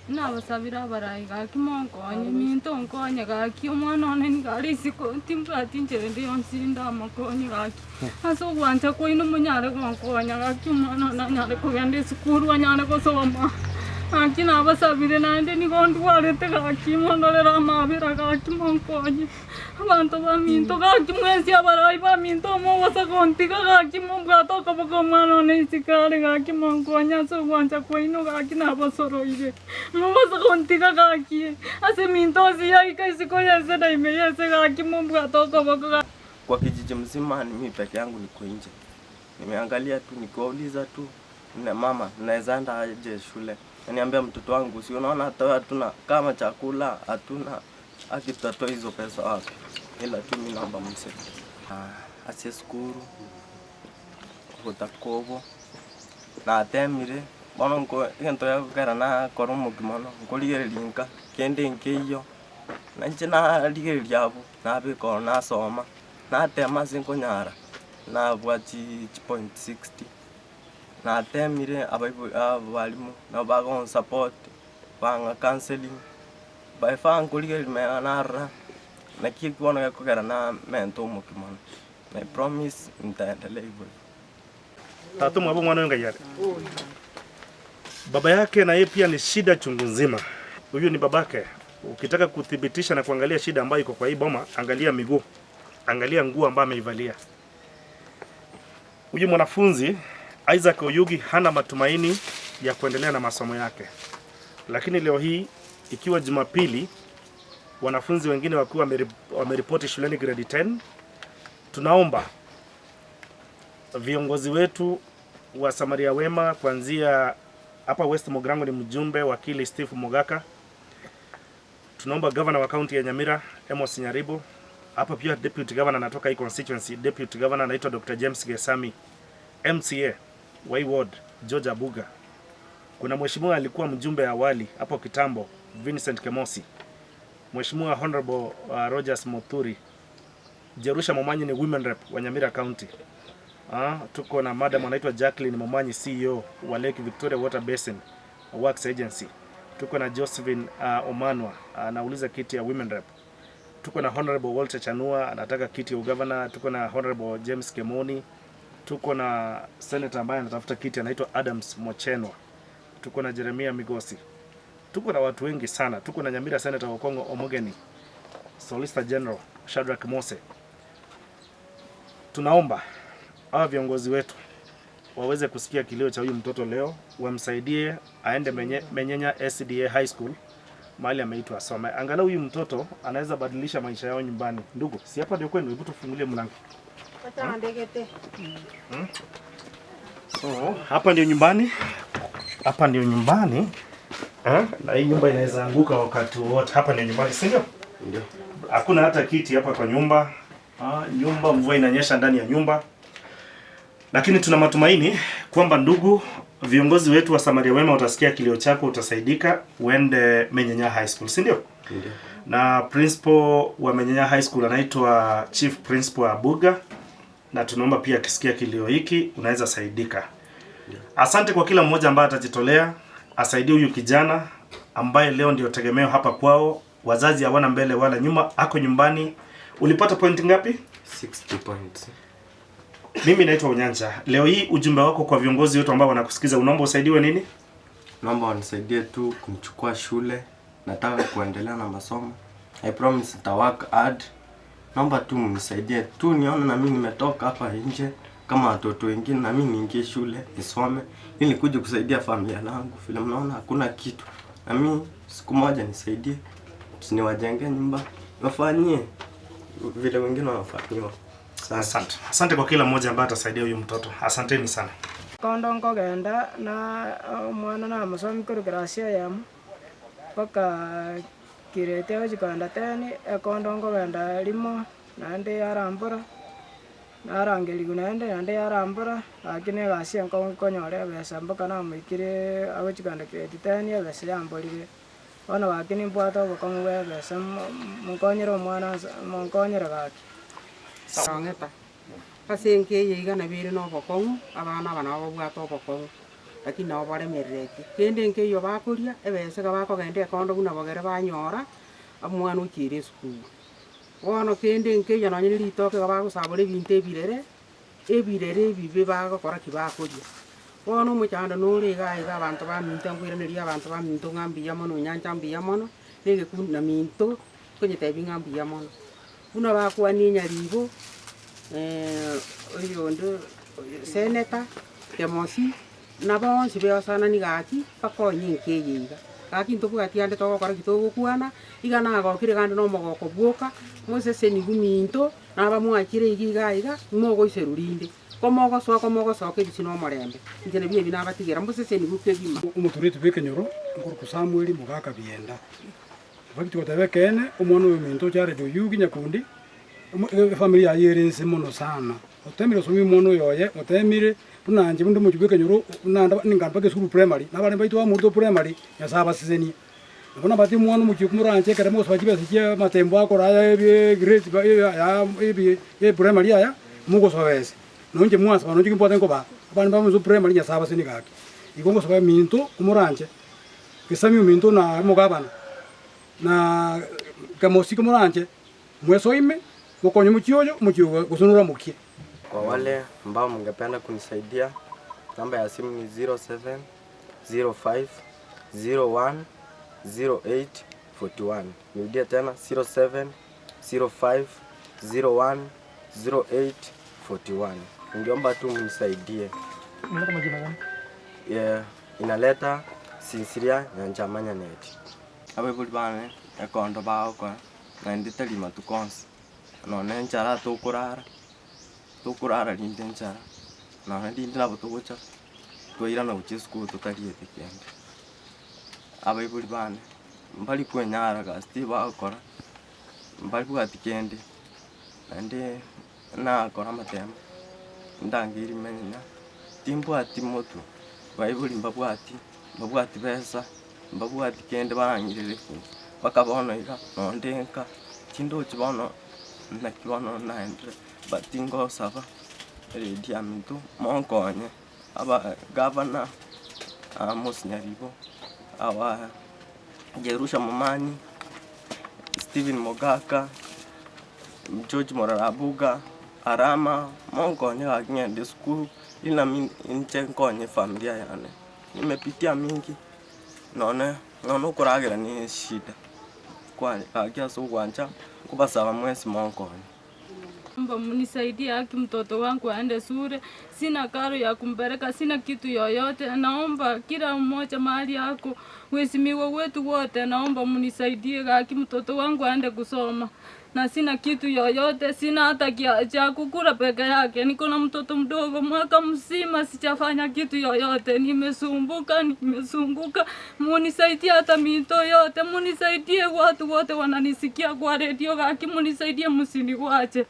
Nabasabire abarai gaki monkonye, minto nkonye gaki, omwana one nigo are isiko, timbwati inchera ende yonsi ndamokonye gaki. Ase ogwancha kwaino monyare gonkonya gaki omwana one anyare kogenda esukuru anyare gosoma. Gaki nabasabire naende nigo ndwarete gaki mondorere amabera gaki monkonye. Abanto baminto gaki mwensi abarai baminto mogosa gontiga gaki mobwate okoboko omwana one isiko are gaki monkonye ase ogwancha kwaino gaki nabasoroire. Mogosa gontiga gaki ase eminto onsi yaika isiko y'ense na ime y'ense gaki mobwate okoboko gaki. Kwa kijiji mzima ni mimi peke yangu niko nje. Nimeangalia tu nikiwauliza tu na mama naweza enda aje shule. Ananiambia mtoto wangu si unaona hata wewe hatuna kama chakula hatuna haki tutatoa hizo pesa wapi? Ila tu mimi naomba mnisaidie. Ah, ase esukuru obotakobo natemire bono nko egento gekogera nakora omokia mono nkorigereria nka kende nkeiyo na inche narigereria abwo. Nabeka oo nasoma, natema ase nkonyara, nabua chipoint 60, natemire abaibori abalimu nabo bagonsupport, bang'a counselling, by far nkorigereria magega narora, naki eki bono gekogera namenta omokia mono, I promise nitaendelea hivo hivo. Tata omwabo omwana oyo ngai are? Baba yake na yeye pia ni shida chungu nzima. Huyu ni babake. Ukitaka kuthibitisha na kuangalia shida ambayo iko kwa hii boma, angalia miguu, angalia nguo ambayo ameivalia. Huyu mwanafunzi Isaac Oyugi hana matumaini ya kuendelea na masomo yake, lakini leo hii ikiwa Jumapili, wanafunzi wengine wakiwa wameripoti shuleni grade 10, tunaomba viongozi wetu wa Samaria Wema kuanzia hapa West Mugirango ni mjumbe wakili Steve Mogaka. Tunaomba governor wa kaunti ya Nyamira Amos Nyaribo, hapa pia deputy governor anatoka hii constituency, deputy governor anaitwa Dr. James Gesami, MCA wa hii ward George Abuga. Kuna mheshimiwa alikuwa mjumbe awali hapo kitambo Vincent Kemosi, Mheshimiwa Honorable Rogers Muturi, Jerusha Momanyi ni women rep wa Nyamira County. Tuko na madam anaitwa Jacqueline Momanyi CEO wa Lake Victoria Water Basin Works Agency. Tuko na Josephine Omanwa anauliza kiti ya women rep. Tuko na Honorable Walter Chanua anataka kiti ya ugavana. Tuko na Honorable James Kemoni. Tuko na senator ambaye anatafuta kiti anaitwa Adams Mochenwa. Tuko na Jeremia Migosi. Tuko na watu wengi sana. Tuko na Nyamira Senator Okongo Omogeni, Solicitor General Shadrack Mose. Tunaomba hawa viongozi wetu waweze kusikia kilio cha huyu mtoto leo, wamsaidie aende Menyenya SDA High School mahali ameitwa asome. Angalau huyu mtoto anaweza badilisha maisha yao nyumbani. Ndugu, si hapa ndio kwenu? Hebu tufungulie mlango. So, hapa ndio nyumbani. Hapa ndio nyumbani. Eh? Na hii nyumba inaweza anguka wakati wowote. Hapa ndio nyumbani, si ndio? Ndio. Hakuna hata kiti hapa kwa nyumba. Nyumba mvua inanyesha ndani ya nyumba. Lakini tuna matumaini kwamba ndugu viongozi wetu wa Samaria Wema watasikia kilio chako, utasaidika uende Menyenya High School, si ndio? Ndio. Na principal wa Menyenya High School anaitwa Chief Principal Abuga, na tunaomba pia akisikia kilio hiki unaweza saidika. Asante kwa kila mmoja ambaye atajitolea asaidie huyu kijana ambaye leo ndio tegemeo hapa kwao. Wazazi hawana mbele wala nyuma, ako nyumbani. Ulipata point ngapi? 60 points. Mimi naitwa Unyanja. Leo hii ujumbe wako kwa viongozi wetu ambao wanakusikiza, unaomba usaidiwe nini? Naomba wanisaidie tu kumchukua shule. Nataka kuendelea na masomo. I promise nita work hard. Naomba tu mnisaidie tu nione na mimi nimetoka hapa nje kama watoto wengine, na mimi niingie shule nisome ili nikuje kusaidia familia langu. Vile mnaona hakuna kitu, na mimi siku moja nisaidie, niwajenge nyumba, niwafanyie vile wengine wanafanyiwa. Asante. Asante kwa kila mmoja ambaye atasaidia huyu mtoto. Asanteni sana. Kondo nkogenda na omwana namosomi korwa class eyemo mpaka grade ochi kogenda 10, ekondo nkogenda rimo naende yarambora, narangeriwa naende naende yarambora, lakini egasi enkong'u nkonyora ebesa mpaka namoikire agochi kogenda grade 10 ebesa yamborire. Bono gaki nimbwate obokong'u bwa ebesa monkonyere omwana ase monkonyere gaki. Rong'eta ase enka eye iga nabo ere na obokong'u, abana aba nabo babwate obokong'u. Lakini nabo baremererete kende nkeiyo bakoria ebese iga bakogenda ekondo buna bogere banyora, omwana ochiire esukuru. Bono kende nkeiyo nonye na ritoke iga bagosabora ebinto ebirere, ebirere ebibe bagokora ki bakoria. Bono omochando nore iga iga abanto baminto nkoiraneria abanto baminto ng'a mbuya mono onyancha mbuya mono, na egekundi na minto, nkonyetebi ng'a mbuya mono. Buna bakwania enyaribo oyonde senator, Kemosi, na bonsi beosanani gaki, bakonye enka eye iga. Gaki ntobwati ande togokora ki togokwana, iga nagokire gande na omogoko bwoka, mosesenigwe minto, naba mwachire iga iga iga, mogoiserwa rinde. Ko mogosoa ko mogosoka ebisio na omorembe, inche nabio ebi nabatigera, mosesenigwe kegima. Omotureti bw'ekenyoro nkorokwa Samweli mogaka bienda. Efakiti goteba ekeene, omwana oyo ominto Jared Oyugi Nyakundi, efamiri yaye ere inse mono sana. Otemire gosomia omwana oyo oye, otemire buna inche buna omochie bw'ekenyoro buna ningana mpaka esukuru primary, na abana baito bamorete primary, Nyasaye abasesenie. Nabo nabate omwana omochie moranche ekero mogosaba chibesa chia amatembo akora aya egrade aya primary aya, mogosoa besa. Nonye mwasaba nonye nimbwate nkobaa, abana bamonto primary Nyasaye abasesenie gaki. Igo ngosaba eminto omoranche, gesami ominto na omogabana, na kemosi moranche, mwesoime, mokonye omochie oyo, omochie oyo gose noramokie. Kwa wale ambao mngependa kunisaidia, namba ya simu ni 07 05 01 08 41. Nirudie tena 07 05 01 08 41. Ningeomba tu mnisaidie. Unaleta majina gani? Yeah, inaleta Sinsiria Nyanchama Neti. Abaibori bane ekondo bagokora naende tari matuko onsi. Nonye enchara tokorara, tokorara rinde enchara, nonye rinde nabo togocha twairana gochia esukuru totarieti kende. Abaibori bane mbari kwenyara gasi tibagokora, mbaribwati kende, naende nakora amatemo, ndangeiri menya, timbwati motwe, baibori mbabwati, mbabwati besa, mbabwati kende barang'irere mpaka bono iga, nonde nka, tindochi bono naki bono naendire, but ngosaba eredi ya minto monkonye, aba gavana, Amos Nyaribo, aba Jerusha Momanyi, Stephen Mogaka, George Morara Arama, monkonye gaki ng'ende esukuru, ili nami inche nkonye efamilia yane. Nimepitia mingi, nonye nonye okoragera ni eshida, kwa gaki ase ogwancha, nkobasaba mwensi monkonye. Omba mnisaidie haki mtoto wangu aende shule. Sina karo ya kumpeleka, sina kitu yoyote. Naomba kila mmoja mahali yako, waheshimiwa wetu wote, naomba mnisaidie haki mtoto wangu aende kusoma. Na sina kitu yoyote, sina hata cha kukula peke yake. Niko na mtoto mdogo, mwaka mzima sijafanya kitu yoyote. Nimesumbuka, nimesunguka. Munisaidie hata mito yote, munisaidie watu wote wananisikia kwa redio, haki munisaidie, msiniwache.